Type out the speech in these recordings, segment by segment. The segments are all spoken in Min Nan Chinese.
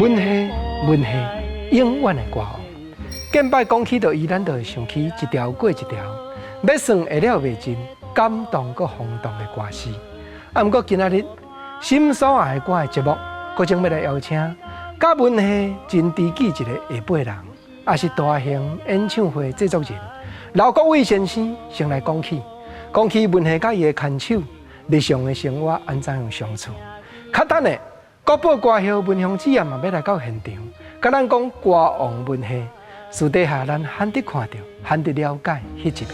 文系文系，永远的歌王。见摆讲起著伊，咱就会想起一条过一条，欲算会了袂尽，感动阁轰动的歌词。啊，毋过今仔日心所爱的歌的节目，阁将欲来邀请佮文系真知己一个下辈人，也是大型演唱会制作人刘国伟先生，先来讲起，讲起文系佮伊的牵手，日常的生活按怎样相处。较等下，国宝歌后文香姊仔嘛欲来到现场，佮咱讲歌王文系，私底下咱罕得看著、罕得了解彼一面。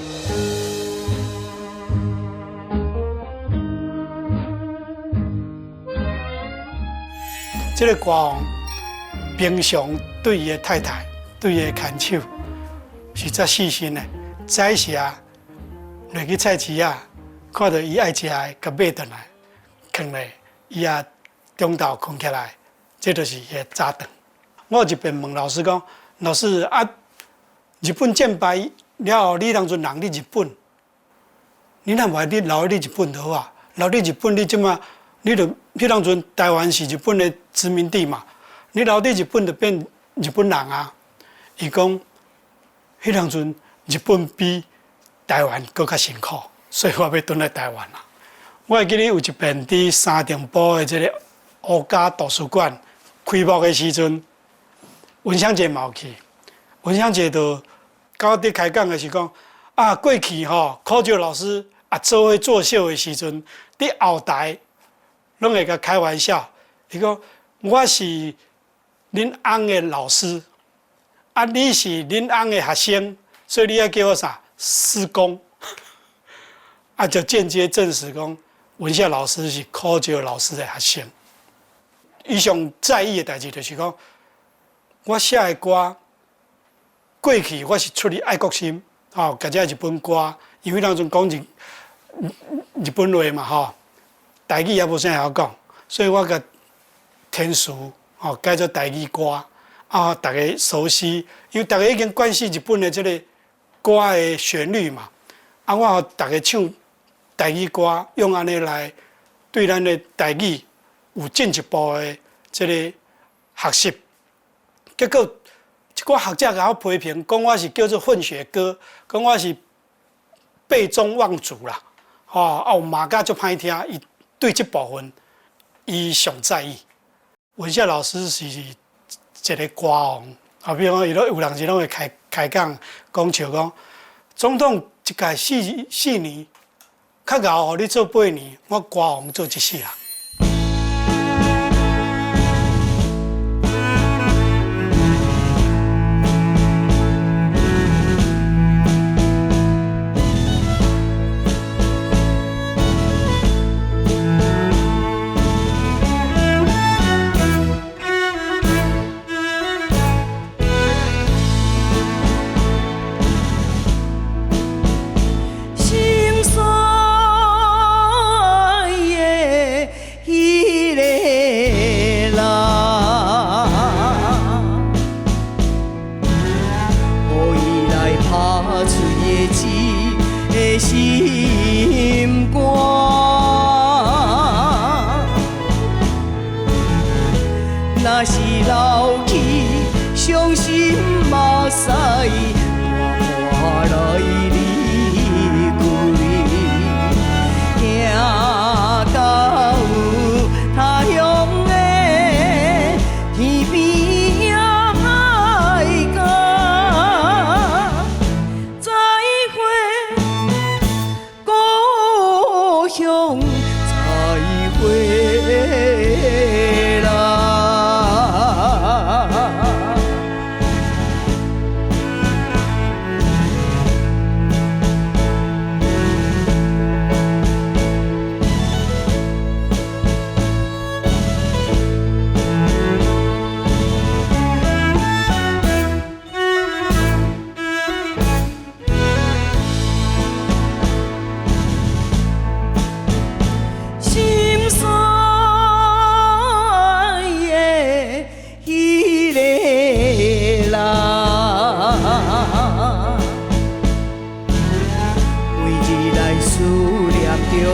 这个歌王平常对伊的太太、对伊的牵手是遮细心的。早时啊，落去菜市仔，看著伊爱食的，共买转来，囥咧，伊也中昼睏起来，这就是伊的早顿。我有一遍问老师讲：“老师啊，日本战败了后，你当阵人伫日本，你若无你留伫日本就好啊？留伫日本，你这马，你就彼当阵台湾是日本的殖民地嘛？你留伫日本就变日本人啊？”伊讲，彼当阵日本比台湾阁较辛苦，所以我欲转来台湾啊。我会记得有一遍伫三重埔的这个乌家图书馆开幕的时阵，文香姐嘛有去。文香姐就佮我伫开讲的是讲啊，过去吼，苦石老师啊做伙作秀的时阵，伫后台拢会共开玩笑，伊讲我是恁翁的老师，啊你是恁翁的学生，所以你爱叫我啥？师公。啊，就间接证实讲，文夏老师是苦石老师的学生。伊上在意的代志就是讲，我写的歌，过去我是出于爱国心，吼，共这日本歌，因为当阵讲日本话嘛，吼，台语也无啥会晓讲，所以我共填词，吼，改做台语歌，啊，逐家熟悉，因为逐家已经惯习日本的这个歌的旋律嘛，啊，我予逐家唱台语歌，用按呢来对咱的台语有进一步的这个学习。结果，一寡学者共我批评，讲我是叫做混血歌，讲我是背宗忘祖啦，吼，啊有骂甲足歹听，伊对这部分伊上在意。文夏老师是一个歌王，啊，比如讲，伊拢有人时拢会开开讲讲笑讲，总统一届四年，较𠢕予你做8年，我歌王做一世人。心酸的彼个人，予伊來拍碎的一个心肝。若是流去傷心目屎，大破來離開，行到他鄉的天邊海角，再會故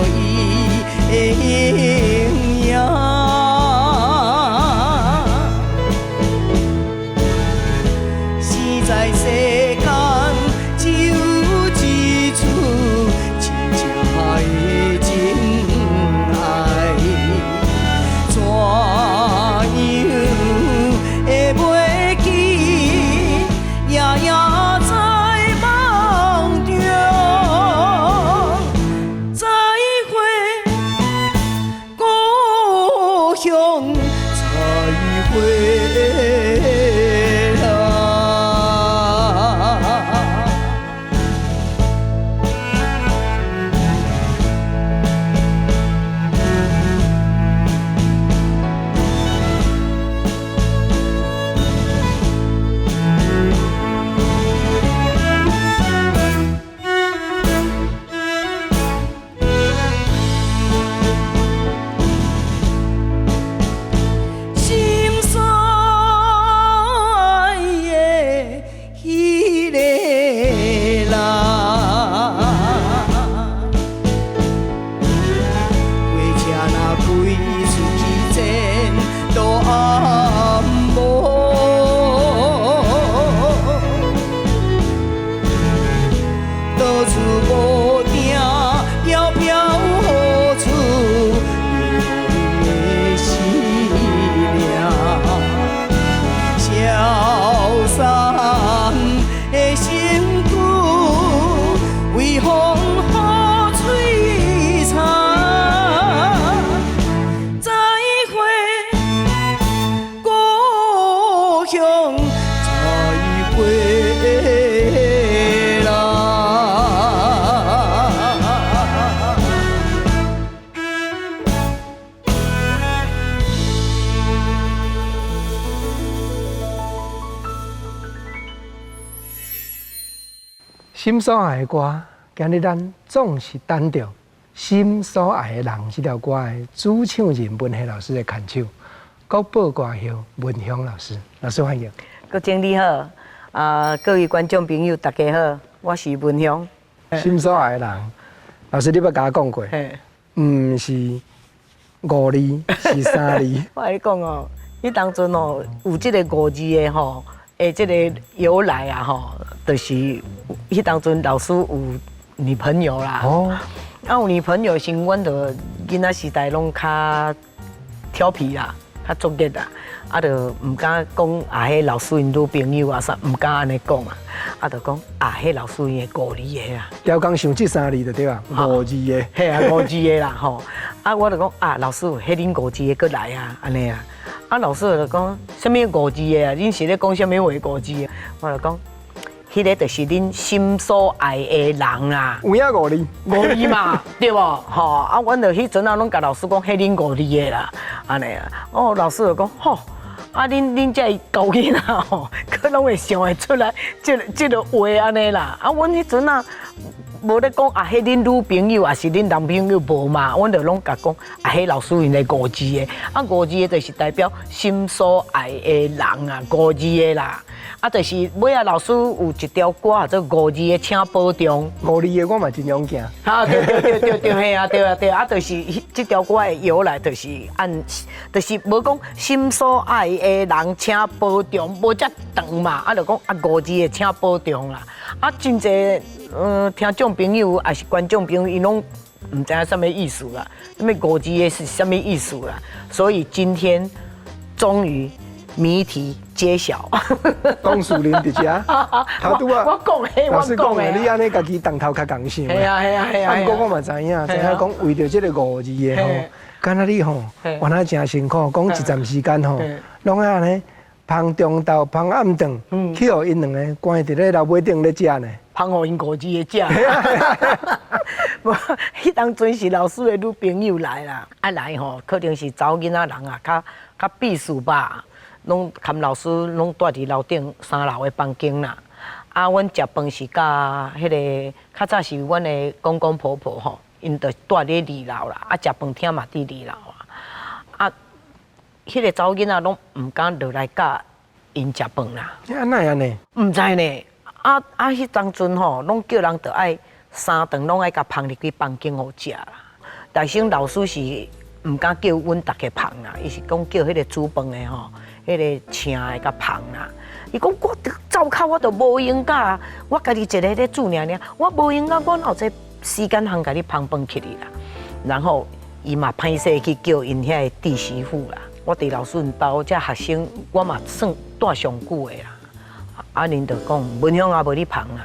伊的影影。生在世间，只有一处真正的真爱，怎样会袂记？夜夜在梦中，再会故乡，再会啦。心所爱的彼个人，火车若开出去前途暗暝，倒厝无定，飘飘何处？你的生命，消散的身躯，微风雨吹残。再会故乡，再会啦。心所爱的歌，今日咱总是等著心所爱的人这条歌的主唱人文夏老师的牵手，国宝歌后文香老师，老师欢迎。国正你好，啊各位观众朋友大家好，我是文香。心所爱的人，老师你捌共我讲过，毋是五字，是三字。我共你讲哦，彼当阵哦有这个五字的吼，的这个由来啊吼，就是彼当阵老师有女朋友啦。啊，有女朋友时，阮就囡仔时代拢较调皮啦，较作孽啦，啊，就毋敢讲啊，彼老师𪜶女朋友啊啥，毋敢按呢讲啊，啊，就讲啊，彼老师𪜶的五字的啦。刁工想这三字就对啊，五字的。嘿啊，五字的啦吼。啊，我就讲啊，老师，彼恁五字的阁来啊，按呢啊。啊，老师就讲，啥物五字的啊？恁是咧讲啥物话五字的？我就讲，彼个就是恁心所爱的人啦。有影五字，五字嘛，对无？吼，啊，阮就彼阵啊，拢共老师讲，彼恁五字的啦，按呢啊。哦，老师就讲，吼，啊，恁这厚囡仔吼，阁拢会想会出来这个话按呢啦。啊，阮彼阵啊，无咧讲啊，彼恁女朋友抑是恁男朋友无嘛，阮就拢共讲啊，彼老师𪜶的五字的，啊，五字的就是代表心所爱的人啊，五字的啦。啊，就是尾仔老师有一条歌叫做五字的，请保重。五字的我嘛真勇健。啊，对对对对对，嘿啊，对啊对啊，就是这条歌的由来，就是按，就是无讲心所爱的人，请保重，无遮长嘛，啊，就讲啊五字的，请保重啦。啊，真济听众朋友抑是观众朋友，𪜶拢毋知影啥物意思啦，啥物五字的是啥物意思啦。所以今天终于谜题揭晓。董事长伫遮，头拄仔我讲的，老师讲的，你按呢家己当头较仝想。嘿啊嘿啊嘿啊！啊，毋过我嘛知影，知影讲为著这个五字的吼，敢若你吼，原来真辛苦，讲一站时间吼，拢爱按呢，芳中昼，芳暗顿，去予𪜶两个关伫咧楼尾顶咧食呢。芳予𪜶五字的食。无，彼当阵是老师的女朋友来啦，啊来吼，可能是查某囡仔人啊，较较避暑吧，拢含老师拢蹛伫楼顶三楼的房间啦。啊，阮食饭是佮彼个较早是阮的公公婆婆吼，𪜶就蹛伫二楼啦，啊，食饭厅嘛伫二楼啊。啊，彼个查某囡仔拢毋敢落来佮𪜶食饭啦。啊，哪会按呢？毋知呢。啊啊！彼当阵吼，拢叫人著爱三顿拢爱共捧入去房间予食啦。但是老師是毋敢叫阮逐家捧啦，伊是講叫彼個煮飯的吼，彼個請的共捧啦。伊講我灶跤我都無閒甲，我家己一个咧煮爾爾，我無閒甲，我哪有這時間通共你捧飯起去啦。然後伊嘛歹勢去叫𪜶遐个弟媳婦啦。我佇老師𪜶兜這學生，我嘛算蹛上久的啦。啊，𪜶就講文香也無你捧啊，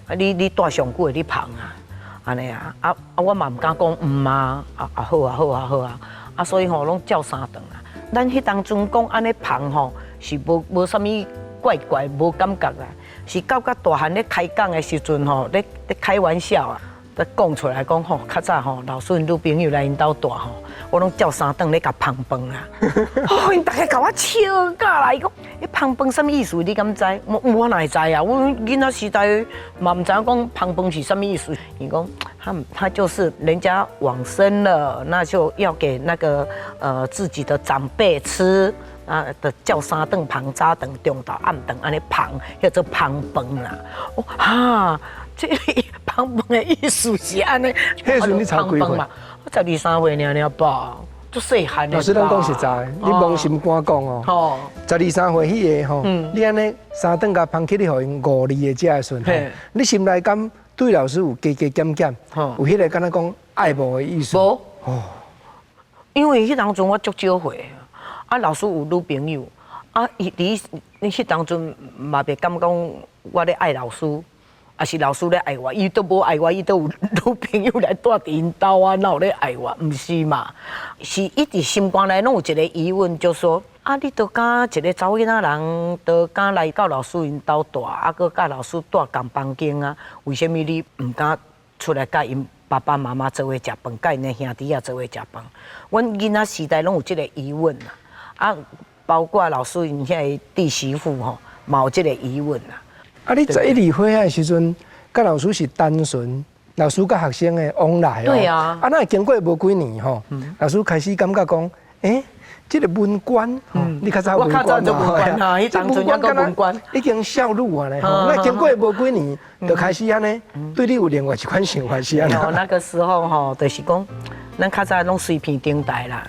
啊你蹛上久的你捧啊，按呢啊，啊啊我嘛毋敢講毋啊，啊啊好啊好啊好啊，啊所以吼攏照三頓啊。咱彼當陣講按呢捧吼，是無啥物怪怪，無感覺啦。是到較大漢咧開講的時陣吼，咧開玩笑啊，咧講出來講吼，較早吼老師𪜶女朋友來𪜶兜蹛吼，我攏照三頓咧共捧飯啦。哦，𪜶逐家共我笑甲啦，伊講彼捧飯啥物意思？你敢知？我哪會知啊？阮囡仔時代嘛毋知影講捧飯是啥物意思。伊講他就是人家往生了，那就要給那個自己的長輩吃。啊，就照三頓捧，早頓、中晝、暗頓，按呢捧，叫做捧飯啦。哦，哈，這個捧飯的意思是按呢。彼時陣你才幾歲？我十二三歲爾爾吧，足細漢的。老師，咱講實在，你摸心肝講哦。哦。十二三歲彼個吼，你按呢三頓共捧起，你予𪜶五字的食的時陣，你心內敢對老師有加加減減，有彼個敢若講愛慕的意思？無。哦。因為彼當陣我足少歲。啊，老師有女朋友，啊，伊佇彼當陣嘛袂感覺講我咧愛老師，抑是老師咧愛我，伊都無愛我，伊都有女朋友來蹛佇𪜶兜啊，哪有咧愛我？毋是嘛？是一直心肝內攏有一個疑問，就說啊，你都敢一個查某囡仔人，都敢來到老師𪜶兜蹛，啊，閣佮老師蹛仝房間啊？為啥物你毋敢出來佮𪜶爸爸媽媽做伙食飯，佮𪜶的兄弟仔做伙食飯？阮囡仔時代攏有這個疑問啊。啊，包括老師𪜶遐个弟媳婦吼，嘛有這個疑問啦。啊，你十一二歲彼時陣，佮老師是單純老師佮學生的往來哦。對啊。啊，那經過無幾年吼，老師開始感覺講，欸，這個文官，你較早文官，我較早做文官啊，彼當陣猶閣文官，已經少女啊咧。那經過無幾年，就開始按呢，對你有另外一款想法是按怎？那個時候吼，就是講，咱較早攏隨便頂台啦。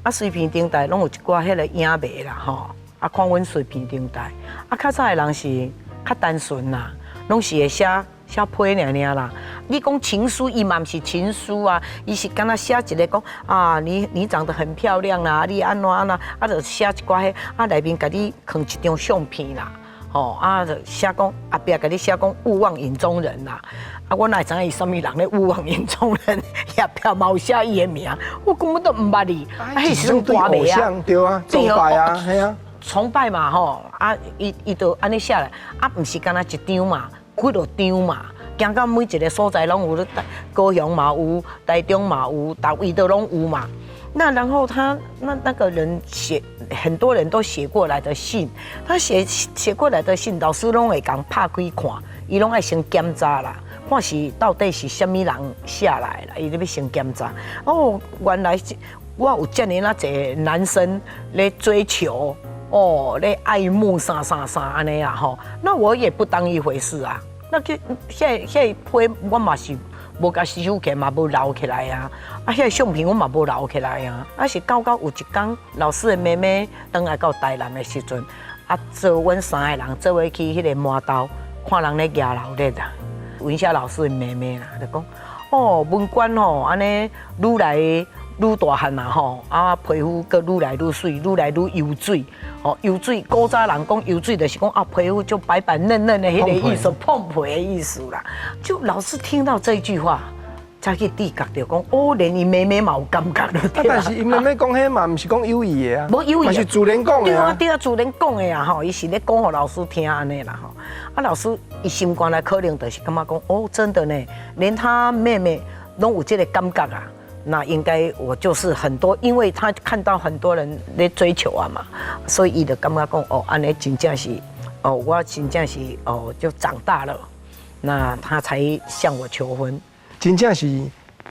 啊，隨便頂台攏有一寡彼個影迷啦吼，啊，看阮隨便頂台。啊，較早的人是較單純啦，攏是會寫寫批爾爾啦。你講情書，伊嘛毋是情書啊，伊是敢若寫一個講啊，你長得很漂亮啦，你按怎按怎，啊，就寫一寡彼，啊，內面共你囥一張相片啦，吼，啊，就寫講後壁共你寫講勿忘影中人啦。啊，我哪會知影伊啥物人咧？勿忘影中人，遐票嘛有寫伊的名，我根本都毋捌伊。啊，彼時陣歌迷啊，對啊，崇拜啊，係啊，崇拜嘛吼，啊，伊就按呢寫來，啊，毋是干焦一張嘛，幾落張嘛，行到每一個所在攏有，高雄嘛有，台中嘛有，逐位都攏有嘛。那然後他那個人寫，很多人都寫過來的信，他寫過來的信，老師攏會共拍開看，伊攏愛先檢查啦。看是到底是啥物人寫來啦，伊咧欲先檢查。哦，原來是我有遮爾仔濟男生咧追求，哦，咧愛慕啥啥啥按呢啊吼。那我也不當一回事啊。那去遐批我嘛是無共收起來，嘛無留起來啊。啊，遐相片我嘛無留起來啊。啊，是到有一工老師的妹妹轉來到台南的時陣，啊，做阮三个人做伙去彼個饃頭看人咧夯鬧熱啊。文夏老師的妹妹啦，就講哦，文官吼，按呢愈來愈大漢啦吼，啊皮膚閣愈來愈媠，愈來愈油水，吼油水。古早人講油水，就是講啊皮膚就白白嫩嫩的彼個意思，膨皮的意思啦。就老師聽到這句話，才去知覺著講哦，連伊妹妹嘛有感覺了。啊，但是伊妹妹講彼嘛，毋是講有意的啊，無有意，嘛是自然講的啊。對啊，對啊，自然講的啊吼，伊是咧講予老師聽按呢啦吼。啊，老師伊心肝內可能就是感覺講哦，真的呢，連他妹妹攏有這個感覺啊。那應該我就是很多，因為他看到很多人咧追求啊嘛，所以伊就感覺講哦，按呢真正是哦，我真正是哦，就長大了，那他才向我求婚。真正是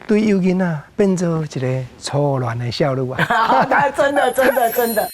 對幼囡仔變做一個初戀的少女啊！真的，真的，真的。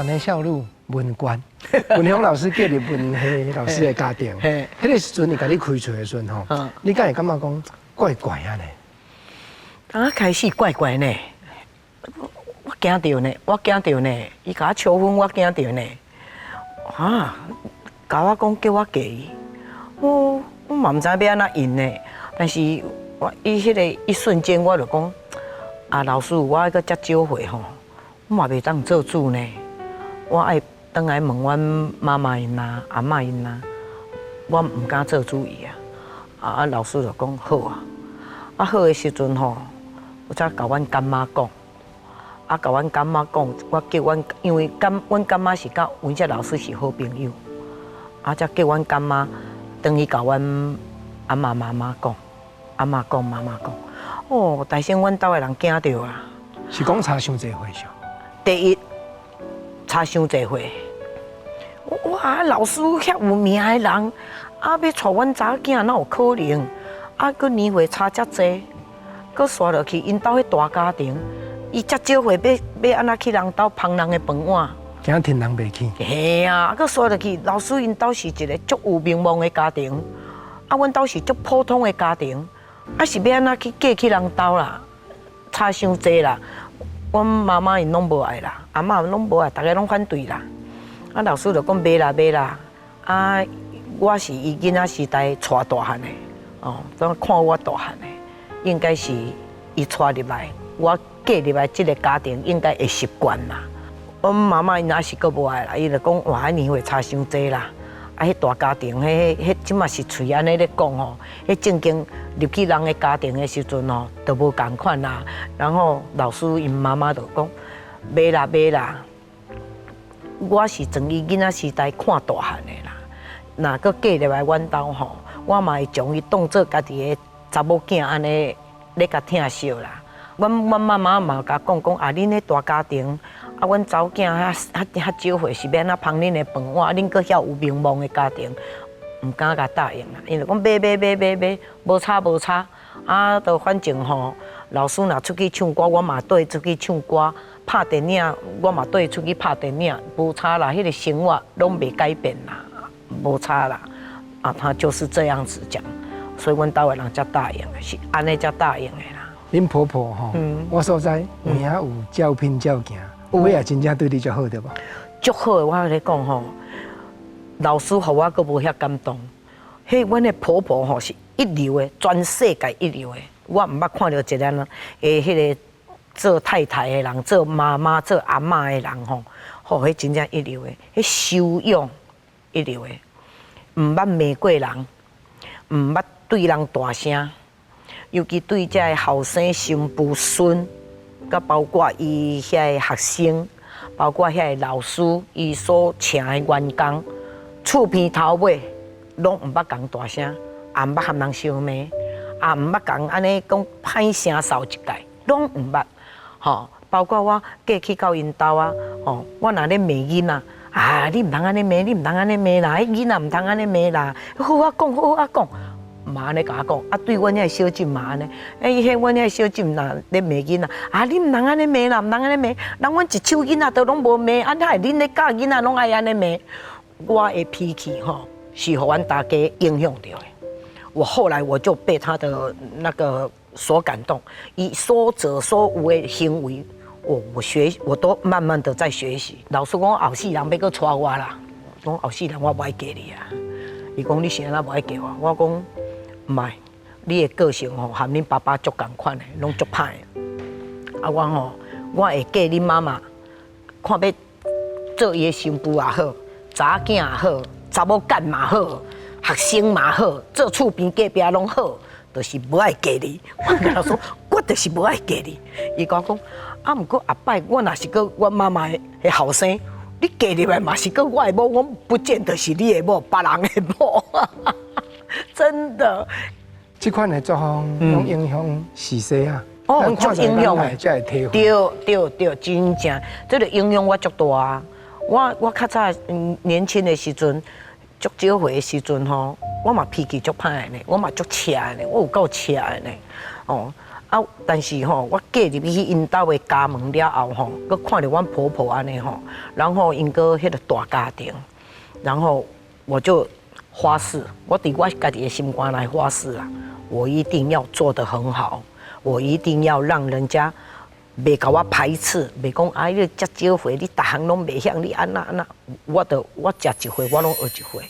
年的少女文娟，文香老師嫁入文系老師的家庭。彼個時陣伊共你開喙的時陣吼，你敢會感覺講怪怪按呢？剛開始怪怪呢，我驚著呢，我驚著呢，伊共我求婚，我驚著呢。哈，共我講叫我嫁伊，我嘛毋知欲按怎應呢。但是我伊彼个一瞬間，我就講，啊，老師，我閣遮少歲吼，我嘛袂當做主呢。我愛轉來問阮媽媽𪜶啊，阿嬤𪜶啊，我毋敢做主意啊。啊，老師就講好啊。啊好的時陣吼，我才共阮乾媽講。啊，共阮乾媽講，我叫阮，因為乾阮乾媽是佮文哲老師是好朋友。啊，才叫阮乾媽轉去共阮阿嬤媽媽講，阿嬤講，媽媽講。哦，大聲阮兜的人驚著啊！是講差傷濟歲數？第一，差傷濟歲。哇，老師遐有名的人，啊，欲娶阮查某囝，哪有可能？啊，閣年歲差遮濟，閣煞落去𪜶兜彼大家庭，伊遮少歲欲按怎去人兜捧人的飯碗？驚伨人袂起。嘿啊，閣煞落去，老師𪜶兜是一个足有名望的家庭，啊，阮兜是足普通的家庭，啊是欲按怎去嫁去人兜啦？差傷濟啦，阮媽媽𪜶攏無愛啦，阿嬤攏無愛，逐个攏反對啦。啊，老師就講袂啦袂啦，啊，我是伊囡仔時代帶大漢的，哦，總看我大漢的，應該是伊帶入來，我嫁入來這个家庭應該會習慣啦。阮媽媽𪜶也是閣無愛啦，伊就講哇，年歲差傷濟啦，啊，彼大家庭，彼這馬是喙按呢咧講吼，彼正經入去人的家庭的時陣吼，就無仝款啦。然後老師𪜶媽媽就講，袂啦袂啦，我是從伊囡仔時代看大漢的啦，若閣嫁入來阮兜吼，我嘛會將伊當做家己的查某囝按呢咧共疼惜啦。阮媽媽嘛共講講啊，恁彼大家庭，啊，阮查某囝較較較少歲，是欲按怎捧恁的飯碗？啊，恁閣遐有名望的家庭，毋敢共答應啦。𪜶就講袂袂袂袂袂，無差無差。啊，就反正吼，老師若出去唱歌，我嘛綴出去唱歌；拍電影，我嘛綴出去拍電影，無差啦。彼個生活攏袂改變啦，無差啦。啊，他就是這樣子講，所以阮兜的人才答應的，是按呢才答應的啦。恁婆婆吼，我所知有影有照拼照行，尾也真正對你足好對無？足好的，我共你講吼，老師予我閣無遐感動。彼阮的婆婆吼是一流的，全世界一流的。我毋捌看著一個人的彼个做太太的人，做媽媽、做阿嬤的人吼，吼，彼真正一流的，彼修養一流的，毋捌罵過人，毋捌對人大聲。尤其對這个後生新婦孫，佮包括伊遐个學生，包括遐个老師，伊所請的員工，厝邊頭尾攏毋捌共大聲，也毋捌含人相罵，也毋捌共按呢講歹聲掃一擺，攏毋捌。吼，包括我嫁去到𪜶兜啊，吼，我若咧罵囡仔，啊，你毋通按呢罵，你毋通按呢罵啦，彼囡仔毋通按呢罵啦，好好講，好好講。嘛按呢共我講，啊，對阮遐小姐嘛按呢，欸，彼阮遐小姐若咧罵囡仔，啊，你毋通按呢罵啦，毋通按呢罵，人阮一手囡仔都攏無罵，啊，哪會恁咧教囡仔攏愛按呢罵？我的脾氣吼是予阮大家影響著的。我後來我就被他的那個所感動，伊所做所有的行為，我學我都慢慢的在學習。老師講後世人欲閣娶我啦，講後世人我無愛嫁你啊。伊講你是按怎無愛嫁我？我講。毋愛，你的個性吼，和恁爸爸足仝款的，攏足歹的。啊，我吼，我會嫁恁媽媽，看欲做伊的新婦也好，查某囝也好，查某幹嘛好，學生嘛好，做厝邊隔壁攏好，就是無愛嫁你。我共伊說，我就是無愛嫁你。伊共我講，啊，毋過後擺我若是閣阮媽媽的後生，你嫁入來嘛是閣我的某，我不見得是你的某，別人的某。真的，這款的作風攏影響時勢啊！哦，足影響的，才會體會。對對對，真正，這個影響我足大啊！我較早年輕的時陣，足少歲的時陣吼，我嘛脾氣足歹的呢，我嘛足赤的呢，我有夠赤的呢。哦，啊，但是吼，我過入去𪜶兜的家門了後吼，閣看著阮婆婆按呢吼，然後𪜶閣彼個大家庭，然後我就發誓，我佇我家己的心肝內發誓啊，我一定要做得很好，我一定要讓人家袂共我排斥，袂講啊，你遮少歲，你逐項攏袂曉，你按怎按怎，我就我食一歲，我攏學一歲。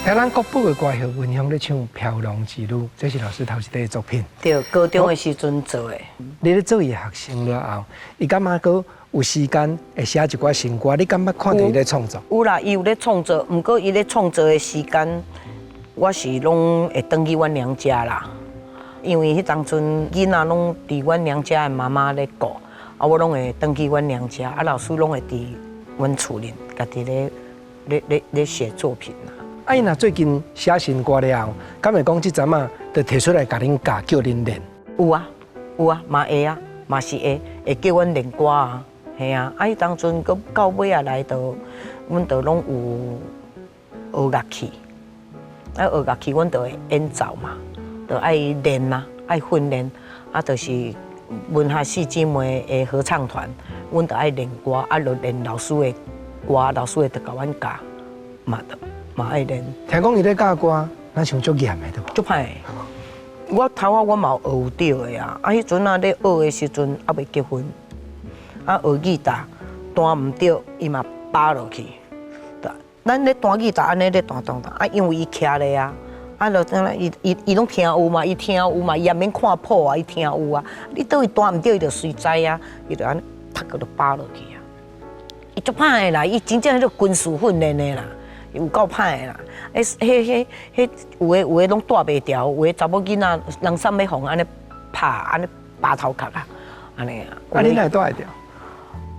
聽咱國寶的歌曲，文香咧唱《飄浪之女》，這是老師頭一個作品。對，高中的時陣做的。你咧做伊學生了後，伊感覺閣有時間會寫一寡新歌？你感覺看著伊咧創作？有啦，伊有咧創作，毋過伊咧創作的時間，我是攏會轉去阮娘家啦。因為彼當陣囡仔攏佇阮娘家的媽媽咧顧，啊，我攏會轉去阮娘家，啊，老師攏會佇阮厝裡家己咧咧咧咧寫作品啦。啊，伊若最近寫新歌了後，敢會講這陣仔就提出來共恁教，叫恁練？有啊，有啊，嘛會啊，嘛是會，會叫阮練歌啊，嘿啊。啊，彼當陣閣到尾仔來，就阮就攏有學樂器，啊，學樂器阮就會演奏嘛，就愛練啊，愛訓練，啊，就是文學四姊妹的合唱團，阮就愛練歌，啊，就練老師的歌，老師會就共阮教，嘛就。嘛愛練。聽講伊咧教歌，若像足嚴的對無？足歹的。我頭仔我嘛有學著的啊，啊，彼陣仔咧學的時陣猶未結婚，啊學吉他彈毋著，伊嘛巴落去。咱咧彈吉他按呢咧彈彈彈，啊因為伊徛咧啊，啊，就等下伊伊伊攏聽有嘛，伊聽有嘛，伊也免看譜啊，伊聽有啊。你佗位彈毋對，伊就隨知啊，伊就按呢，讀個就扒落去啊。伊足歹的啦，伊真正彼个軍事訓練的啦，有夠歹的啦。欸，彼彼彼有的有的攏帶袂牢，有的查某囡仔人送欲予按呢拍，按呢拔頭殼啊，按呢啊。啊，你哪會帶會牢？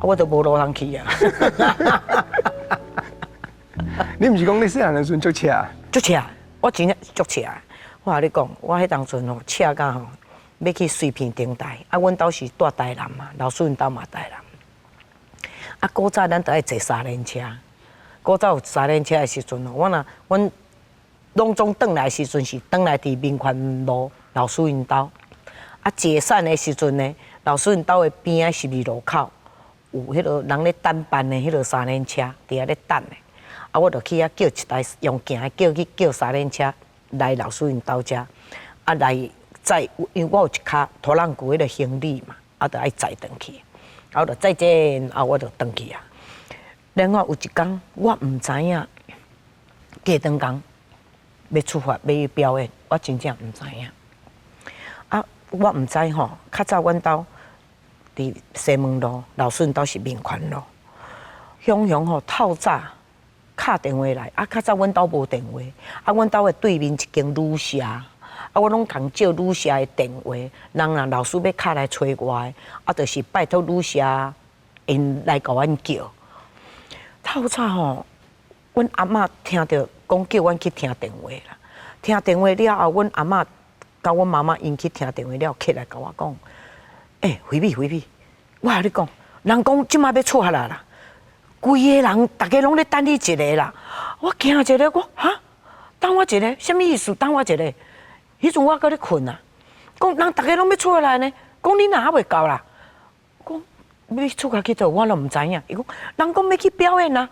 我都無路通去啊。你毋是講你細漢的時陣足赤？足赤，我真正足赤。我共你講，我彼當陣吼赤甲吼，欲去隨便頂台。啊，阮兜是蹛台南嘛，老師𪜶兜嘛台南。啊，古早咱都愛坐三輪車。古早有三輪車的時陣吼，我若阮攏總轉來的時陣是轉來佇民權路老師𪜶兜。啊，解散的時陣呢，老師𪜶兜的邊仔十字路口有彼个人咧等班的彼个三輪車，佇遐咧等的。啊，我就去遐叫一台用行的叫去叫三輪車來老師𪜶兜遮，啊來載，因為我有一跤拖浪鼓彼个行李嘛，啊，就愛載轉去，啊，我就載這，啊，我就轉去啊。然後有一工，我毋知影過長工欲出發欲去表演，我真正毋知影。啊，我毋知吼，較早阮兜佇西門路，老師𪜶兜是民權路，雄雄吼透早敲電話來，啊，較早阮兜無電話，啊，阮兜的對面一間旅社，啊，我攏共借旅社的電話，人若老師欲敲來揣我的，啊，就是拜託旅社𪜶來共阮叫。透早吼，阮阿嬤聽著講叫阮去聽電話啦，聽電話了後，阮阿嬤佮阮媽媽𪜶去聽電話了，起來共我講：欸，惠美惠美，我共你講，人講這馬欲出發啦。規个人，逐家攏咧等你一个啦。我驚一个，我哈，等我一个，啥物意思？等我一个。彼陣我閣咧睏啊，講人逐家攏欲出來呢，講你哪猶未到啦？講欲出發去佗，我攏毋知影。伊講人講欲去表演啊，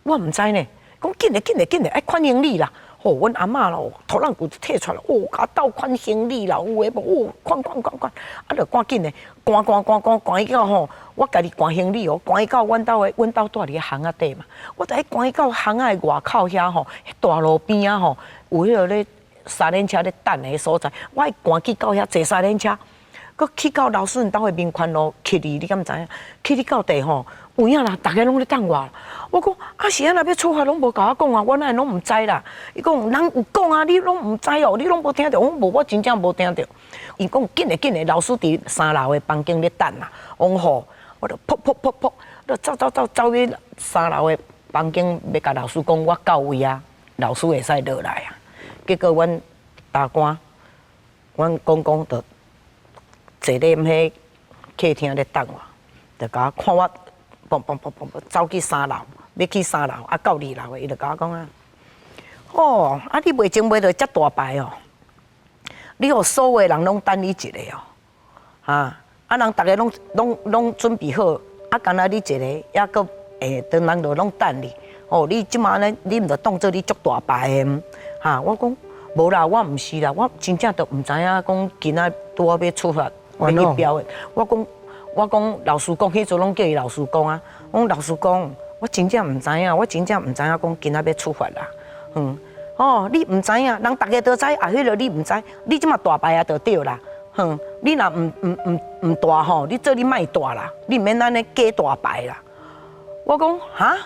我毋知呢。講緊來緊來緊來，愛款行李啦。吼，阮阿嬤咯，拖浪鼓摕出來，哦，共我鬥款行李啦，有的無，哦，款款款款，啊，就趕緊的，趕趕趕趕趕去到吼，我家己趕行李哦，趕去到阮兜的，阮兜蹛佇咧巷仔底嘛，我就愛趕去到巷仔的外口遐吼，大路邊仔吼，有彼个咧三輪車咧等的所在，我愛趕去到遐坐三輪車，閣去到老師𪜶兜的民權路去哩，你敢知影？去哩到地吼，有影啦，逐家攏咧等我。我講啊，是按怎欲出發，攏無共我講啊，我哪會攏毋知啦？伊講人有講啊，你攏毋知哦，你攏無聽著。我講無，我真正無聽著。伊講緊來緊來，老師佇三樓的房間咧等啦。我講好，我就噗噗噗噗，就走走走走去三樓的房間，欲共老師講我到位啊，老師會使落來啊。結果阮大官，阮公公就坐咧彼客廳咧等我，就共我看我，砰砰砰砰砰走去三樓，欲去三樓，啊到二樓的，伊就共我講啊，哦，啊你袂精袂著遮大牌哦，你予所有的人攏等你一个哦，哈，啊人逐家攏攏攏準備好，啊干焦你一个，抑閣會當人就攏等你，哦，你這馬呢，你毋著當做你足大牌的，哈，我講無啦，我毋是啦，我真正都毋知影講今仔拄仔欲出發欲去表演，我講。我講老師講，彼陣攏叫伊老師講啊。我講老師講，我真正毋知影，我真正毋知影講今仔欲出發啦。嗯，哦，你毋知影，人逐家都知，啊，彼个你毋知，你這馬大牌啊，就對啦。哼，你若毋毋毋毋大吼，你做你莫大啦，你毋免按呢假大牌啦。我講哈，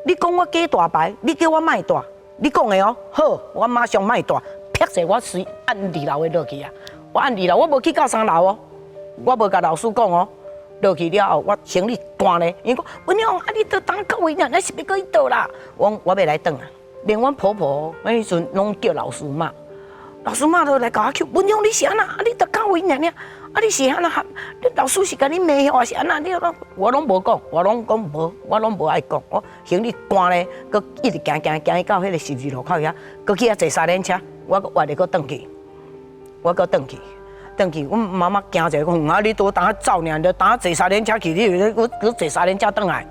你講我假大牌，你叫我莫大，你講的哦，好，我馬上莫大，啪勢我隨按二樓的落去啊，我按二樓，我無去到三樓哦，我無共老師講哦。落去了後，我行李趕咧，𪜶講文鳳啊，你都當到位爾，咱是欲閣去佗啦？我講我欲來轉啊，連阮婆婆彼時陣攏叫老師媽，老師媽都來共我求，文鳳你是按怎？啊你著到位爾爾，啊你是按怎？你老師是共你罵還是按怎？你攏我攏無講，我攏講無，我攏無愛講。我行李趕咧，閣一直行行行去到彼個十字路口遐，閣去遐坐三輪車，我閣活咧閣轉去，我閣轉去。轉去，阮媽媽驚者講，啊，你拄當走爾，就當坐三輪車去，你閣閣坐三輪車轉來。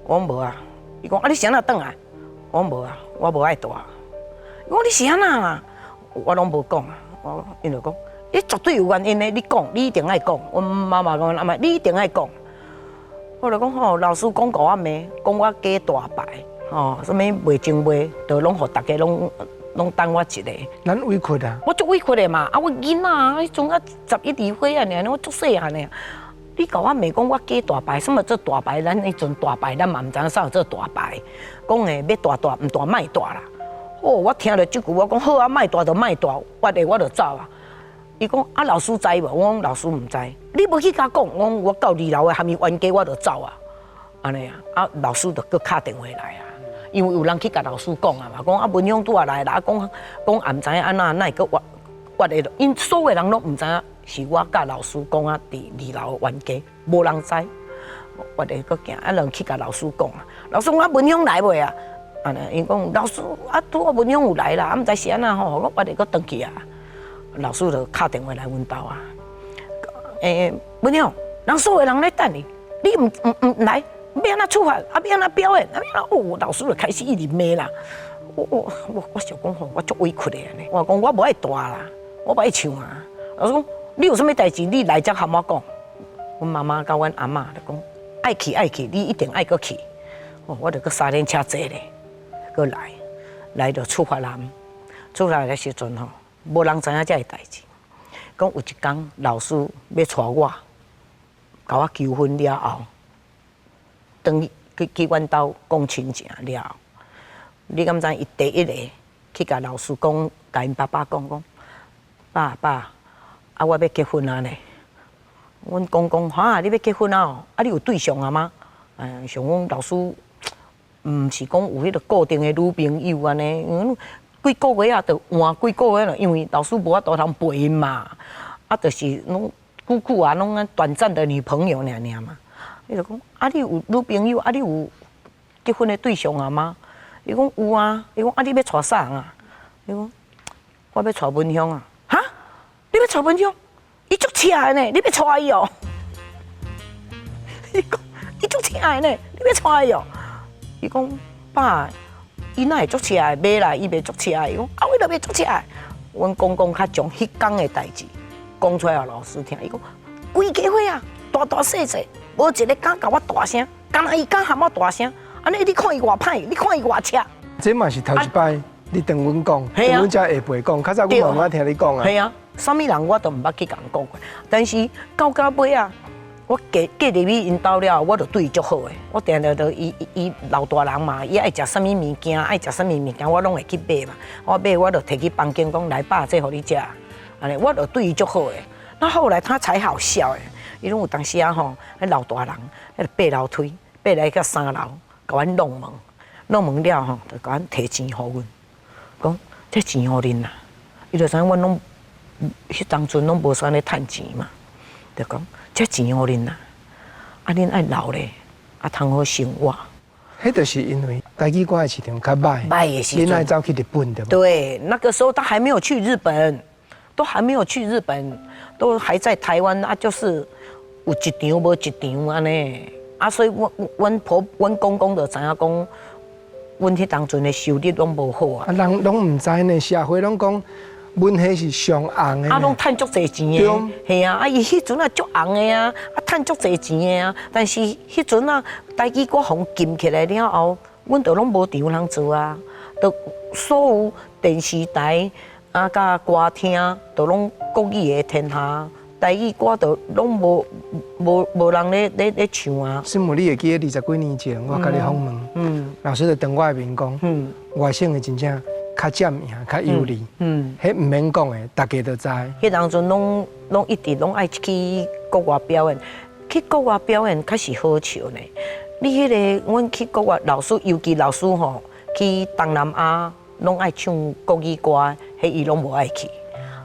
我講無啊，伊講啊，你是按怎轉來？我講無啊，我無愛蹛。伊講你是按怎啦？我攏無講啊，我𪜶就講，你絕對有原因的，你講，你一定愛講。阮媽媽講阿媽，你一定愛講。我就講吼，老師講共我罵，講我假大牌，吼，啥物袂精袂，就攏予逐家攏攏等我一个。咱委屈啊！我足委屈的嘛，啊，我囡仔彼陣啊十一二歲啊，爾，我足細漢的。你共我罵講我假大牌，啥物做大牌？咱彼陣大牌，咱嘛毋知影啥做大牌。講的欲大大，毋大莫大啦。哦，我聽著這句，我講好啊，莫大就莫大，我的我就走啊。伊講啊，老師知無？我講老師毋知。你無去共講，我講我到二樓的含伊冤家，我就走啊。按呢啊，啊老師就閣敲電話來啊，因為有人去共老師講啊嘛，講啊文香拄仔來啦，講講毋知影按怎，哪會閣我的，𪜶所有人攏毋知影是我佮老師講啊，佇二樓冤家，無人知。我就閣行，啊人去共老師講啊，老師講啊文香來未啊？按呢，𪜶講老師啊，拄仔文香有來啦，啊毋知是按怎吼，我就閣轉去啊。老師就敲電話來阮兜啊，文香，人所有人咧等你，你毋毋毋來，欲按怎處罰？啊欲按怎表演？啊欲按怎？哦，老師就開始一直罵啦。我我我我想講吼，我足委屈的按呢。我講我無愛大啦，我無愛唱啊。老師講你有啥物代誌，你來遮含我講。阮媽媽佮阮阿嬤就講愛去愛去，你一定愛閣去。哦，我就閣三輪車坐咧，閣來，來就出發啦。出發的時陣吼，無人知影這个代誌。講有一工老師欲帶我，共我求婚了後，轉去去去阮兜講親情了後，你敢知伊第一个去共老師講，共𪜶爸爸講講，爸爸，啊我欲結婚啊呢。阮公公哈，你欲結婚啊？啊你有對象啊嗎？想講老師，毋是講有彼個固定的女朋友按呢，幾個月啊，就換幾個月啦，因為老師無法度通陪𪜶嘛，啊，就是攏久久啊，攏按短暫的女朋友爾爾嘛。伊就講啊，你有女朋友啊？你有結婚的對象啊嗎？伊講有啊。伊講啊，你欲娶啥人啊？伊講我欲娶文香啊。哈？你欲娶文香？伊足赤的呢，你欲娶伊哦？伊講伊足赤的呢，你欲娶伊哦？伊講爸。伊哪會足赤的？袂啦，伊袂足赤的。伊講啊，伊就袂足赤的。阮公公較將彼工的代誌講出來予老師聽。伊講規家伙啊，大大細細，無一个敢共我大聲，敢若伊敢含我大聲。按呢你看伊偌歹，你看伊偌赤。這嘛是頭一擺你當阮講，當阮遮下輩講，較早阮嘛毋捌聽你講啊。係啊，啥物人我都毋捌去共講過。但是到到尾啊，我嫁嫁入去𪜶兜了後，我就對伊足好的。我定定都伊伊老大人嘛，伊愛食啥物物件，愛食啥物物件，我攏會去買嘛。我買我就提去房間講來爸，這予你食。按呢，我就對伊足好的。那後來他才好笑的，伊攏有當時啊吼，彼老大人，彼爬樓梯，爬來到三樓，共阮弄門，弄門了吼，就共阮提錢予阮，講這錢予恁啦。伊就知影阮攏彼當陣攏無啥咧趁錢嘛，就講這錢予恁啦，啊恁愛留咧，啊通好生活。彼就是因為台語歌的市場較歹，歹的時陣，恁愛走去日本對無？對，那個時候他還沒有去日本，都還沒有去日本，都還在台灣啊，就是有一場無一場按呢。啊，所以阮阮婆阮公公就知影講，阮彼當陣的收入攏無好啊。啊，人攏毋知呢，社會攏講文戲是上紅的。啊，攏趁足濟錢的，係啊，啊伊彼陣啊足紅的啊，啊趁足濟錢的啊，但是彼陣啊台語歌予禁起來了後，阮就攏無場通做啊，就所有電視台啊，佮歌廳都攏國語的天下，台語歌就攏無無無人咧咧咧唱啊。師母，你會記得二十幾年前我共你訪問，老師就當我的面講，外省的真正較佔贏、較有利，彼毋免講的，大家都知。彼當陣攏攏一直攏愛去國外表演，去國外表演較是好笑呢。你彼个阮去國外，老師尤其老師吼，去東南亞攏愛唱國語歌，彼伊攏無愛去。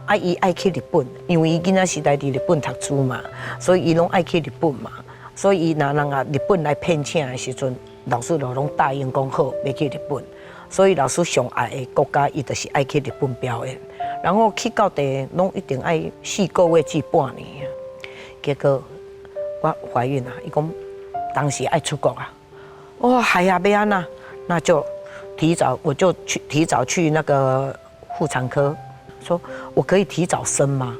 啊，伊愛去日本，因為伊囡仔時代佇日本讀書嘛，所以伊攏愛去日本嘛。所以伊若人啊日本來聘請的時陣，老師就攏答應講好，欲去日本。所以老師上愛的國家，伊就是愛去日本表演。然後去到地，攏一定愛4個月至半年啊。結果我懷孕啊，伊講當時愛出國啊。哇，係啊，欲按怎？那就提早，我就去提早去那個婦產科，說我可以提早生嗎？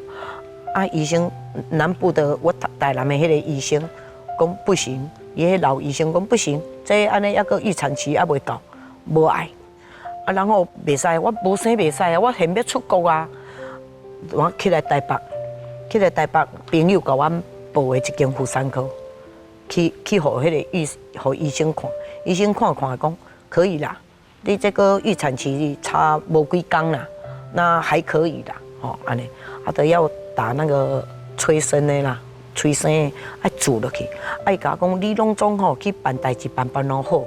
啊，醫生南部的我台南的彼個醫生講不行，伊彼老醫生講不行，這按呢猶閣預產期猶未到，無愛。啊，然後袂使，我無生袂使啊，我現欲出國啊。我起來台北，起來台北，朋友共阮報的一間婦產科，去予彼個醫，予醫生看，醫生看看講可以啦，你這個預產期差無幾工啦，那還可以啦，吼，按呢，啊，就要打那個催生的啦，催生的愛注落去，啊，伊共我講你攏總吼去辦代誌辦辦攏好。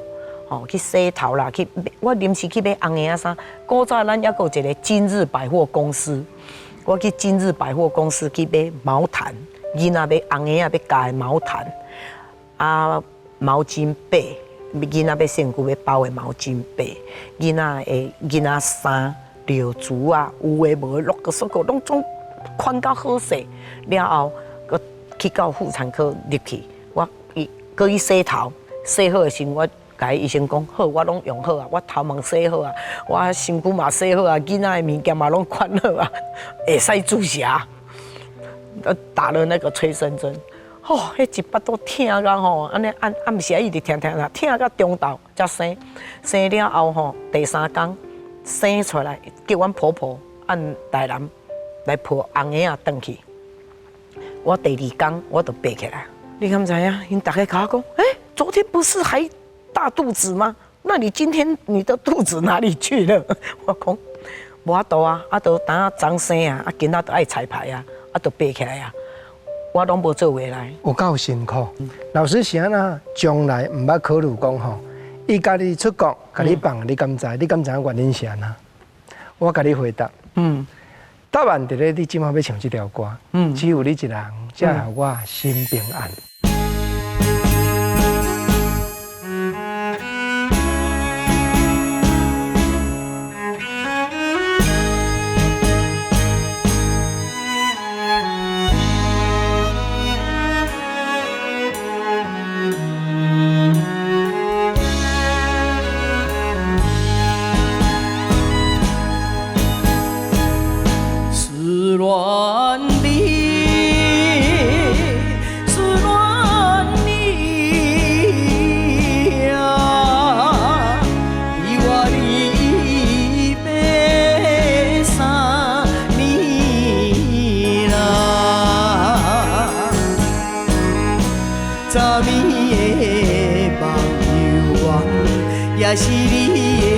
吼，去洗頭啦，去我臨時去買紅鞋仔衫。古早咱猶閣有一個今日百貨公司，我去今日百貨公司去買毛毯，囡仔欲紅鞋仔欲加的毛毯，啊毛巾被，囡仔欲身軀欲包的毛巾被，囡仔的囡仔衫、尿珠啊，有的無的，攏閣煞閣攏總款甲好勢。了後，閣去到婦產科入去，我伊閣去洗頭，洗好的時陣我。共醫生講好，我攏用好啊，我頭毛洗好啊，我身軀嘛洗好啊，囡仔的物件嘛攏款好啊，會使注射。打了那個催生針，吼，彼一腹肚疼甲吼，按呢暗暗時啊一直疼疼疼，疼到中晝才生，生了後吼，第三工生出來，叫阮婆婆按台南來抱紅嬰仔轉去。我第二工我就爬起來，你敢知影？𪜶逐家共我講，欸，昨天不是還大肚子嗎？那你今天你的肚子哪裡去了？我講無法度啊，啊，就等早生啊，啊，今仔就愛彩排啊，啊，就爬起來啊，我攏無做話來。有夠辛苦。老師是按怎？從來毋捌考慮講吼，伊共你出國，共你放，你敢知？你敢知影原因是按怎？我共你回答。答案佇咧你這馬欲唱這條歌。只有你一人，才予我心平安。思戀你，思戀你啊！你我離別三年啦，昨暝的夢猶原，也是你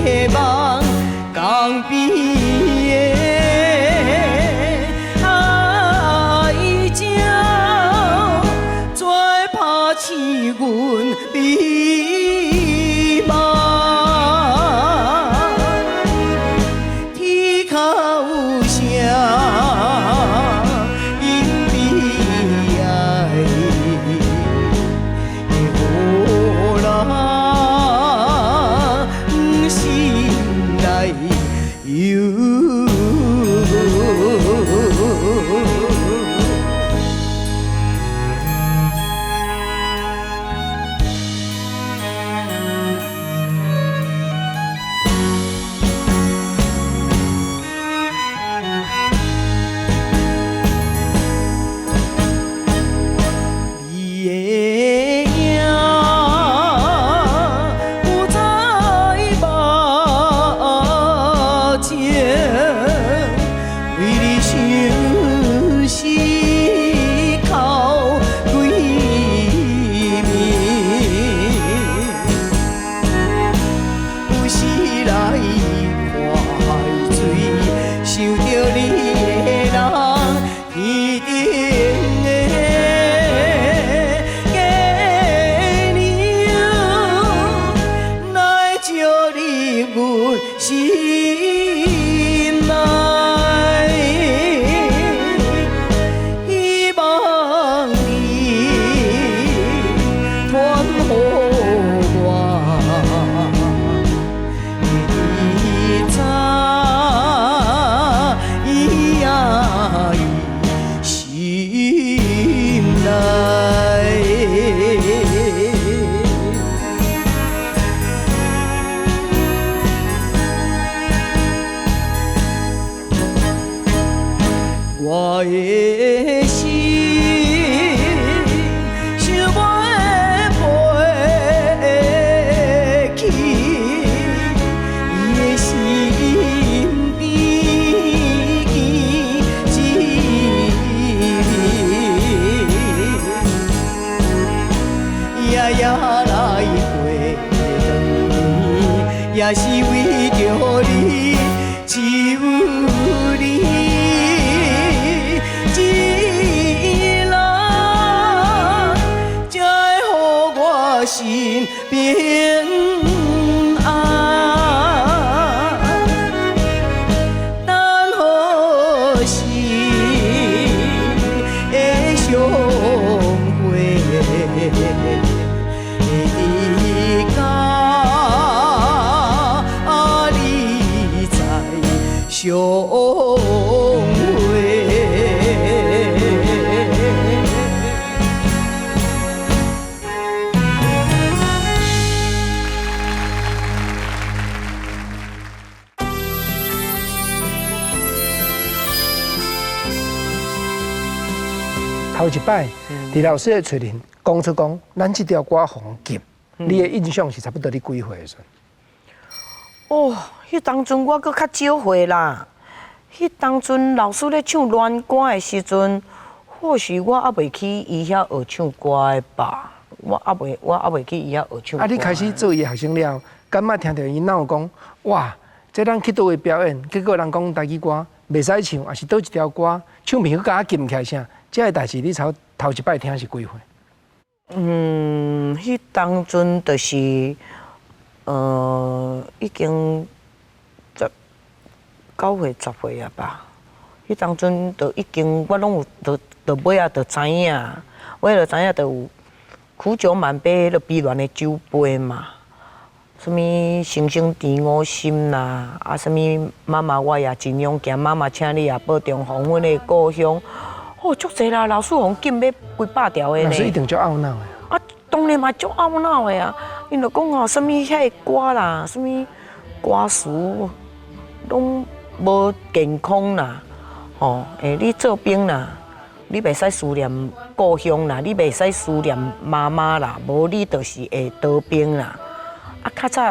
的夢，江邊的愛情，怎會拍醒阮美夢？天空有聲音悲哀，予人心內憂。你的影浮在目前，為你相思哭幾暝，有時來看海水，想著你的人，天頂的月娘，來照入阮心內，希望你傳予我，會知伊心內。我的心想欲飛去，伊的心相會。頭一擺，佇老師的喙裡講出講，咱這條歌予人禁，你的印象是差不多你幾歲的時陣？哦，彼當陣我閣較少歲啦。彼當陣老師咧唱戀歌的時陣，或許我猶未去伊遐學唱歌的吧。我猶未，我猶未去伊遐學唱歌。啊，你開始做伊學生了，敢捌聽著伊鬧講，哇，這咱去佗位表演，結果人講台語歌袂使唱，抑是佗一條歌唱片閣共我禁起來啥？這个代誌你頭頭一擺聽是幾歲？嗯，彼當陣就是，已經19歲、10歲啊吧。彼當陣就已經我攏有，就就尾仔就知影，尾仔就知影就有苦酒滿杯，彼个悲戀的酒杯嘛。啥物星星甜我心啦，啊，啥物媽媽我也真勇健，媽媽請你也保重黃昏的故鄉。哦，足濟啦！老師予禁欲幾百條的呢。老師一定足懊惱的。啊，當然嘛足懊惱的啊！𪜶就講吼，啥物遐个歌啦，啥物歌詞攏無健康啦，吼！欸，你做兵啦，你袂使思念故鄉啦，你袂使思念媽媽啦，無你就是會逃兵啦。啊，較早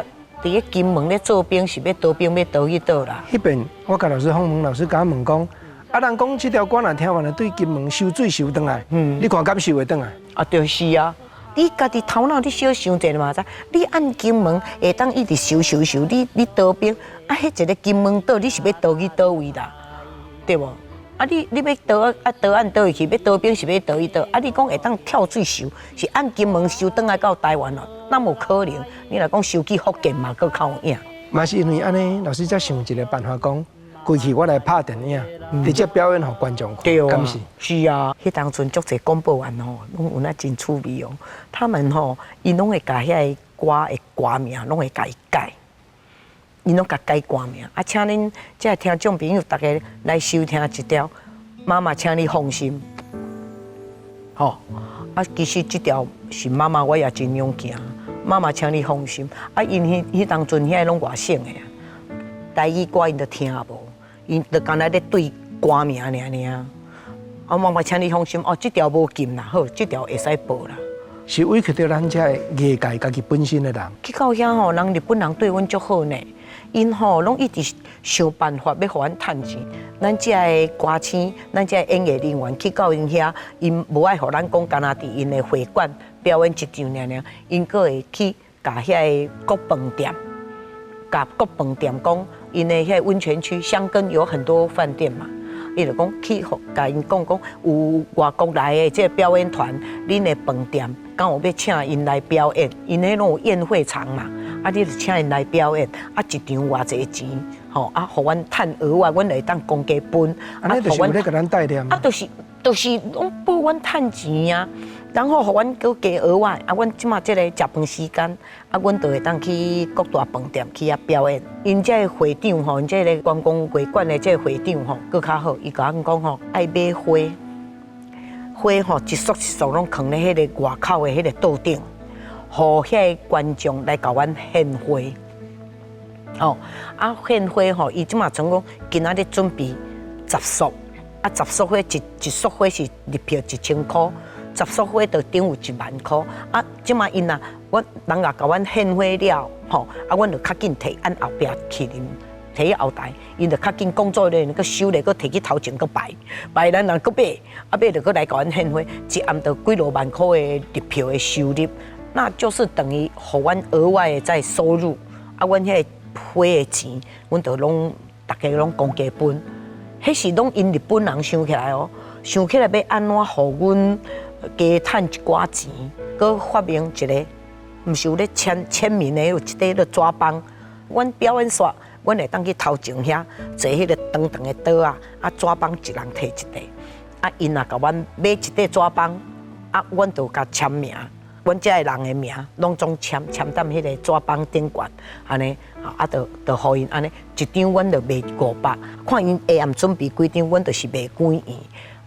佇咧金門咧做兵是欲逃兵，欲逃去佗啦？彼遍我共老師訪問，老師共我問講。啊！人講這條歌若聽完了，對金門收水收轉來，你看敢收會轉來？啊，就是啊！你家己頭腦你小想一下嘛知，你按金門會當一直收收收，你你逃兵啊？彼一个金門島你是欲逃去佗位啦？對無？啊你，你欲逃啊逃按佗位去？欲逃兵是欲逃去佗？啊，你講會當跳水收，是按金門收轉來到台灣哦？哪有可能？你若講收去福建嘛，閣較有影。嘛是因為按呢，老師才想一个辦法講。規氣我來拍電影，直接表演予觀眾看，敢是？是啊，彼當陣足濟廣播員吼，攏有那真趣味哦。他們吼，𪜶攏會共遐个歌的歌名攏會共伊改，𪜶攏共改歌名。啊，請恁這个聽眾朋友逐家來收聽一條，媽媽請你放心。吼，啊，其實這條是媽媽，我也真勇健。媽媽請你放心。啊，𪜶彼彼當陣遐攏外省的啊，台語歌𪜶都聽無。𪜶就干焦咧對歌名爾爾，啊，媽媽請你放心，哦，這條無禁啦，好，這條會使播啦。是委屈著咱這个藝界家己本身的人。去到遐吼，人日本人對阮足好呢，𪜶吼攏一直想辦法欲予阮趁錢。咱這个歌星，咱這个演藝人員去到𪜶遐，𪜶無愛予咱講，干焦佇𪜶的會館表演一場爾爾，𪜶閣會去共遐个國飯店，共國飯店講。𪜶的彼个溫泉區，箱根有很多飯店嘛，伊就講去予共𪜶講講有外國來的這个表演團，恁的飯店敢有欲請𪜶來表演？𪜶彼攏有宴會場嘛，啊，你就請𪜶來表演，啊，一場偌濟錢，吼，啊，予阮趁額外，阮會當公家分，啊，就是有咧共咱帶念。啊，就是就是攏報阮趁錢啊。然後予阮閣加額外，啊，阮這馬這个食飯時間，啊，阮就會當去各大飯店去遐表演。𪜶這个會長吼，𪜶這个觀光會館的這个會長吼，閣較好，伊共阮講吼，愛買花，花吼一束一束攏囥咧彼个外口的彼个桌頂，予遐个觀眾來共阮獻花。吼，啊，獻花吼，伊這馬總講今仔日準備十束，啊，十束花一一束花是入票1000箍。十束花就等於1萬箍啊！這馬𪜶若，阮人若共阮獻花了，吼啊，阮就較緊提按後壁去啉，提去後台，𪜶就較緊工作人員閣收咧，閣提去頭前閣擺，擺咱人閣買，啊買就閣來共阮獻花，一暗就幾落萬箍的入票的收入，那就是等於予阮額外的再收入，啊，阮彼个花的錢，阮就攏逐家攏公家分，彼是攏𪜶日本人想起來哦，想起來欲按怎予阮。加趁一寡錢，閣發明一个，毋是有咧簽簽名的，有一塊咧紙枋。阮表演煞，阮會當去頭前遐坐彼个長長的桌仔，啊紙枋一人提一塊，啊𪜶若共阮買一塊紙枋，啊阮就共簽名，阮遮的人的名攏總簽簽踮彼個紙板頂懸，按呢啊，就就予𪜶按呢一張，阮就賣500，看𪜶下暗準備幾張，阮就是賣幾元，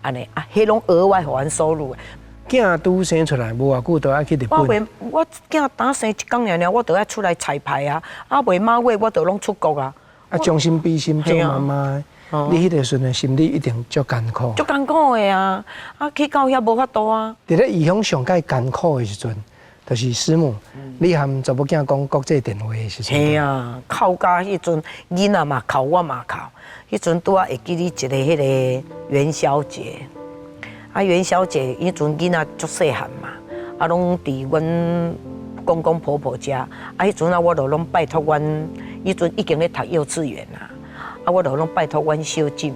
按呢啊，彼攏額外予阮收入的。囝拄生出來無偌久，就愛去日本。我袂，我囝當生一工爾爾，我就愛出來彩排啊！啊，未滿月我就攏出國啊！啊，將心比心做媽媽的，你彼個時陣心理一定足艱苦。足艱苦的啊！啊，去到遐無法度啊！佇咧異鄉上蓋艱苦的時陣，就是師母，你含查某囝講國際電話的時陣。嘿啊，哭甲彼陣囡仔嘛哭，我嘛哭。彼陣拄仔會記得一個彼個元宵節。啊，元宵節彼陣囡仔足細漢嘛，啊，攏佇阮公公婆婆遮。啊，彼陣啊，我就攏拜託阮，彼陣已經咧讀幼稚園啦。啊，我就攏拜託阮小姊，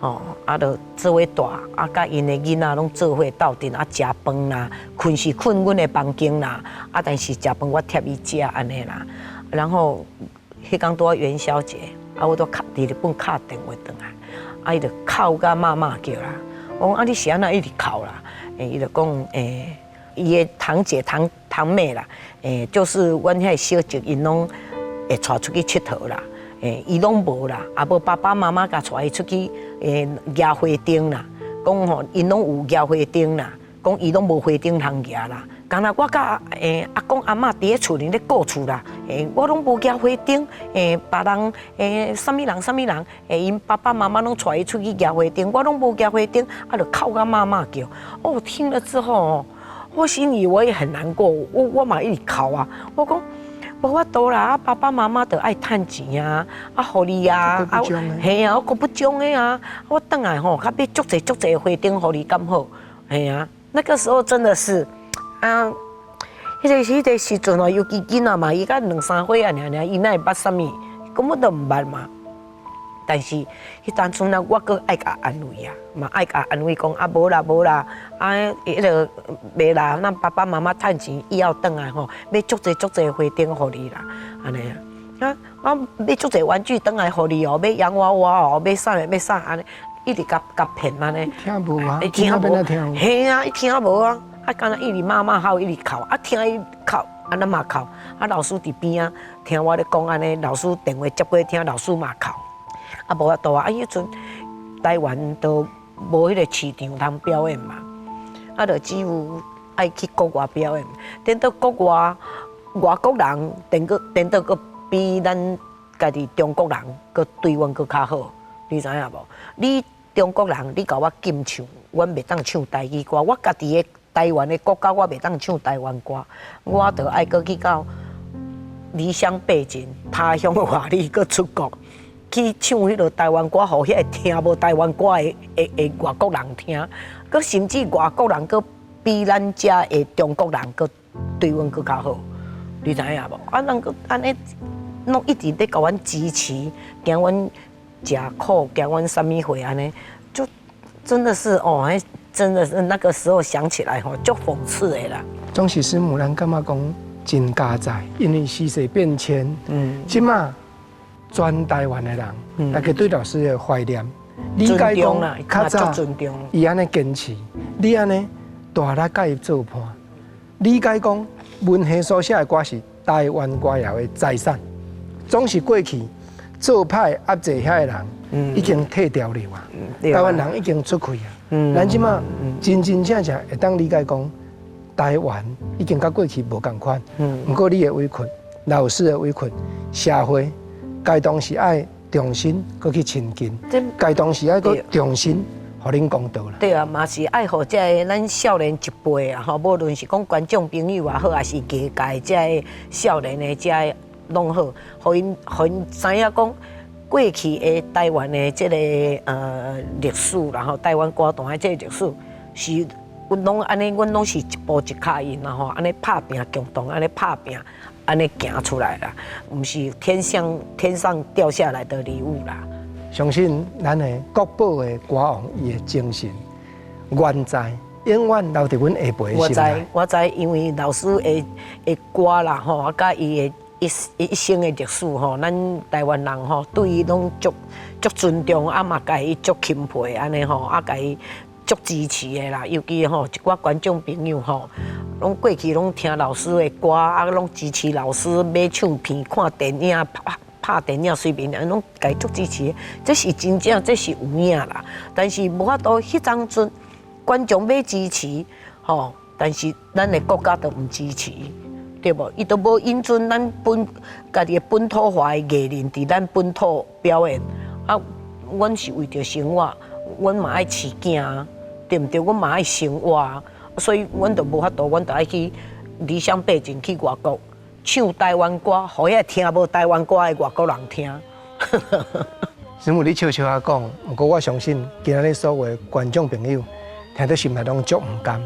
吼，啊，就做伙帶，啊，佮𪜶的囡仔攏做伙鬥陣啊，食飯啦，睏是睏阮的房間啦，啊，但是食飯我貼伊食按呢啦。然後，彼工拄仔元宵節，啊，我都敲佇日本敲電話轉來，啊，伊就哭甲媽媽叫啦。我講啊，你是按怎一直哭啦？欸，伊就講，欸，伊的堂姐堂堂妹啦，欸，就是阮遐小侄𪜶攏會帶出去𨑨迌啦，欸，伊攏無啦，啊無爸爸媽媽共帶伊出去，欸，舉花燈啦，講吼，𪜶攏有舉花燈啦，講伊攏無花燈通舉啦。敢若我佮欸阿公阿嬤佇咧厝裡咧顧厝啦，欸，我攏無舉花燈，欸，別人欸，啥物人啥物人，欸，𪜶爸爸媽媽攏帶伊出去舉花燈，我攏無舉花燈，啊，就哭甲媽媽叫。哦，聽了之後，我心裡我也很難過，我嘛一直哭啊，我講無法度啦，啊，爸爸媽媽就愛趁錢啊，啊，予你啊，啊，嘿啊，我閣不將的啊，我轉來吼，較買足濟足濟花燈予你敢好？嘿啊，那個時候真的是。啊，彼個時陣哦，尤其囡仔嘛，伊才兩三歲啊，爾爾，伊哪會捌啥物？根本都毋捌嘛。但是彼當陣啊，我閣愛共安慰啊，嘛愛共安慰講啊，無啦無啦，啊，彼個袂啦，咱爸爸媽媽趁錢以後轉來吼，買足濟足濟花燈予你啦，按呢啊，我買足濟玩具轉來予你哦，買洋娃娃哦，買啥買啥按呢，一直共共騙按呢。聽無啊？聽無？嘿啊，伊聽無啊。啊，敢若一直媽媽哭，一直哭，啊，聽伊哭，啊，咱嘛哭，啊，老師佇邊仔聽我咧講按呢，老師電話接過聽，老師嘛哭，啊，無法度啊，啊，彼陣台灣都無彼個市場通表演嘛，啊，就只有愛去國外表演，等到國外外國人，顛閣顛倒閣比咱家己中國人閣對阮閣較好，你知影無？你中國人，你共我禁唱，阮袂當唱台語歌，我家己的台灣的國家，我袂當唱台灣歌，我就愛閣去到離鄉背井，他鄉外里，閣出國去唱彼个台灣歌，予彼个聽無台灣歌的的的外國人聽，閣甚至外國人閣比咱遮的中國人閣對阮閣較好，你知影無？啊，人閣按呢，攏一直咧共阮支持，驚阮食苦，驚阮啥物貨按呢，就真的是哦，真的是那個時候想起來吼，足諷刺的啦。總是師母，咱感覺講真佳哉，因為時勢變遷，這馬全台灣的人，大家對老師的懷念，理解講較早伊按呢堅持，你按呢大力佮伊做伴，理解講文夏所寫的歌是台灣歌謠的財產，總是過去做歹壓制遐的人，已經退潮流啊，台灣人已經出去啊。咱這馬真真正正會當理解講，台灣已經佮過去無仝款。毋過你的委屈，老師的委屈，社會該當時愛重新閣去親近，該當時愛閣重新予恁公道啦。對啊，嘛是愛予這个咱少年一輩啊，吼，無論是講觀眾朋友也好，抑是藝界這个少年的這个攏好，予𪜶知影講過去的台灣的這個歷史，然後台灣歌壇的這個歷史是，阮攏按呢，阮攏是一步一跤印啦吼，按呢拍拚共同按呢拍拚，按呢行出來啦，毋是天上掉下來的禮物啦。相信咱的國寶的歌王伊的精神，原在永遠留佇阮下輩的我心內。知，我知，因為老師的的歌啦吼，啊，佮伊的一生的歷史吼，咱台灣人吼對伊攏足足尊重，啊嘛共伊足欽佩按呢吼，啊共伊足支持的啦，尤其吼一寡觀眾朋友吼，攏過去攏聽老師的歌，啊，攏支持老師買唱片、看電影、拍拍電影，隨便攏共足支持。這是真正，這是有影啦。但是無法度，彼當陣觀眾欲支持，吼，但是咱的國家都毋支持，對無？伊都無允准咱本家己的本土化的藝人佇咱本土表演。啊，阮是為著生活，阮嘛愛飼囝，對毋對？阮嘛愛生活，所以阮就無法度，阮就愛去離鄉背井去外國唱台灣歌，予遐聽無台灣歌的外國人聽。師母，你笑笑仔講，毋過我相信今仔日所有的觀眾朋友聽到心內攏足毋甘，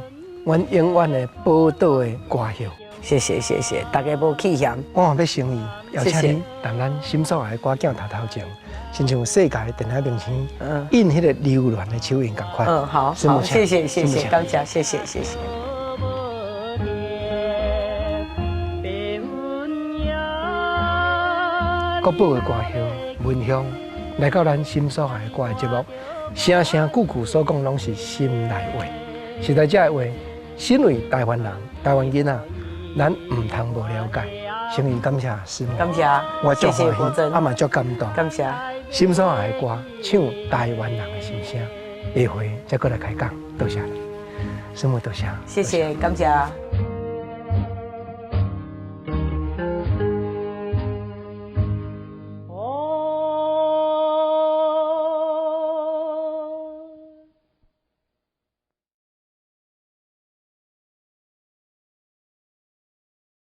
阮永遠的寶島的歌後。謝謝謝謝，大家無棄嫌。我嘛欲誠意邀請你，擔咱心所愛的歌鏡頭頭前，親像世界電影明星印彼個榴蓮的手印仝款。嗯，好，好，謝謝謝謝，感謝，謝謝謝謝。國寶的歌后文香來到咱心所愛的歌的節目，聲聲句句所講攏是心內話。實在這个話，身為台灣人、台灣囡仔，咱毋通無了解。誠意感謝師母，感謝，我足歡喜，啊嘛足感動。感謝。心所愛的歌，唱台灣人的心聲。下回再閣來開講，多謝你，師母多謝。謝謝，感謝。